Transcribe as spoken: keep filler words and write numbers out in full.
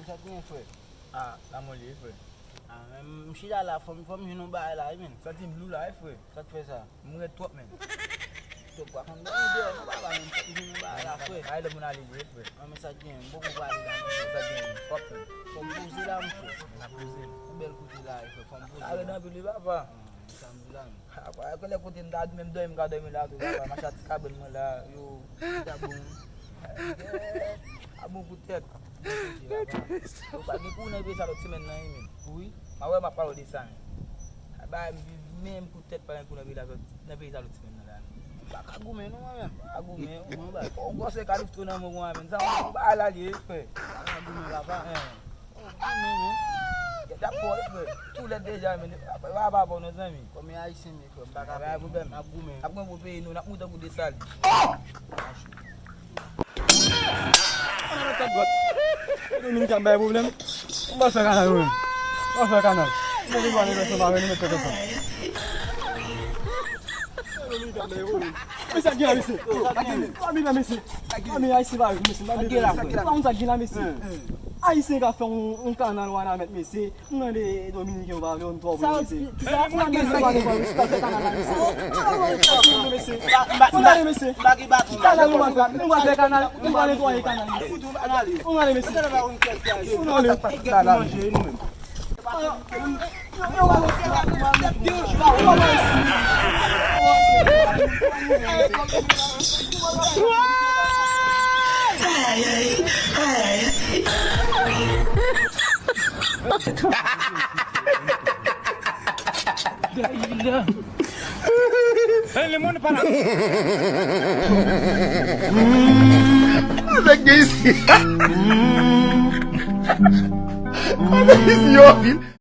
Sa k gen, frè? Ah, la mwen li, frè. Ah, men m chita la, fò m, fò m jwenn yon bagay la, wi, men. Santi m lou la, wi, frè. Sa k fè sa? M rèd twòp, men. Twòp, pa konn dòmi deyò, non, papa, men fò m jwenn yon bagay la, frè. Ay, lè moun ale, li, frè. Ah, men sa k gen, m poko prale la, non, frè. Sa k gen, twòp, men. Fò m poze la, monchè. N ap poze. Yon bèl kote la, wi, frè, fò m poze la. Sa rèd anpil, wi, papa. Ah, men sa m di la, men. Apa, kèlè kote m ta menm dòmi, m ka dòmi la tou, papa. Mache a ti kabann mwen la, yo, ta bon. A bon pou tèt. Yo pa gen kou nan peyi sa lòt semèn nan, wi, men. Wi. M a wè m ap pale w de sa, men. Aba, m viv menm pou tèt pa gen kou nan peyi la, nan peyi sa lòt semèn nan la. M pa ka goumen, non, mwen menm. Pa goumen, ou mwen bay. On gwo se kalif tou nan mwen, mwen menm. Sa, on bagay la, li, frè. Pa ka goumen, papa. Hein. Gade ap fò wi, frè. Tou lè deja, men, pa, pa, pa, pa, non, zanmi. Kòm e ayisyen, men, frè, m pa ka fè pwoblèm. N ap goumen. N ap goumen pou peyi nou, n ap moute kou Desalin. Dominiken ap bay pwoblèm. Ou pa fè kanal, wi. Ou pa fè kanal. Mwen vin pale pèsonn avè nou, met tèt ansanm. Dominiken ap bay pwoblèm. Mesye, gen la, mesye. Anpil la, mesye. Anpil ayisyen pa mesye. Pa konn sa gen la, mesye. Ayisyen ka fè yon, yon kanal wanament, mesye. M tande dominiken yo pa vle yon twò pou mesye. Sa w di, sa w di, sa w di, kanal la, mesye. Kanal nou va fè, nou va fè kanal, nou va netwaye kanal, mesye. Ann ale, mesye. Ann ale. Nèg gen isi. Nèg isi yo vin.